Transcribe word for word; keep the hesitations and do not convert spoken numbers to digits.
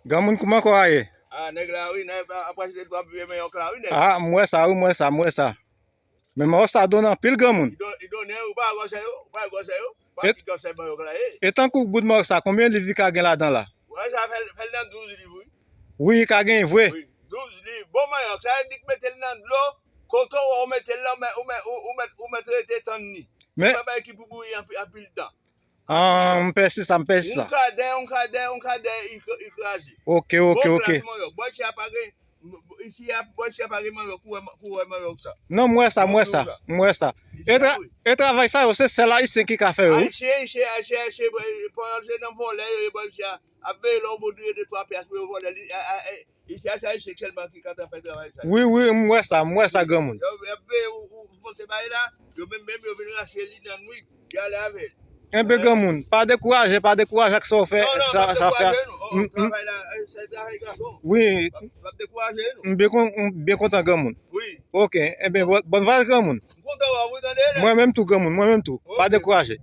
Granmoun, kouman kò a ye? Ah, nèg la, wi, nèg ap achte twa pye manyòk la, wi, nèg. Ah, m wè sa, wi, m wè sa, m wè sa. Men manyòk sa donnen anpil, granmoun. Li don- li donnen, ou pa wè gwosè yo, ou pa wè gwosè yo. Pa Et- ki gwosè manyòk la ye. E tankou bout manyòk sa, konbyen liv li ka gen ladan la? Wè sa fè l, fè l nan douz liv, wi. Wi, li ka gen vre. Wi, douz liv. Bon manyòk, sa vle di k mete l nan dlo, kote w wè w mete l lan, ou mèt, ou mèt, ou mèt, ou mèt rete tann li. Men- Se pa bagay ki pou bouyi anpi- anpil tan. Ah, m pèsi sa, m pèsi Yon sa. kadè, yon kadè, yon kadè, li kra- li kraze. Ok, ok, Bon ok. klas manyòk. Bò isi a pa gen, isi a, bò isi a pa gen manyòk, kou wè, kou wè manyòk sa. Non, m wè sa, m wè sa, m wè sa. Isi E, a, tra- wi. E travay sa yo, se sèl Ayisyen ki ka fè yo, wi. Ayisyen, Ayisyen, Ayisyen, Ayisyen, panyòl se nan vòlè yo ye, bò isi a. Ap veye lè w bon de twa pyas pou yo vòlè. Li- a- a- a- Isi a, se Ayisyen sèlman ki ka fè travay sa. Wi, wi, m wè sa, m wè sa, granmoun. Yo, yo ap veye ou, ou, ou panse bagay la, yo menm, menm yo vin rache li nan nwit, y ale avè l. Enben, granmoun, pa dekouraje, pa dekouraje ak sa w fè, Non, non, sa, pa sa w fè. dekouraje nou. Oh, M- m- travay la, eh, se travay gason. Wi, Pa pa dekouraje nou. m byen kon- m byen kontan, granmoun. Wi. Ok, enben, bòn, bòn vwayaj, granmoun. M kontan wè w, wi, tande la. Mwen menm tou, granmoun, mwen menm tou. Pa Ok. Dekouraje.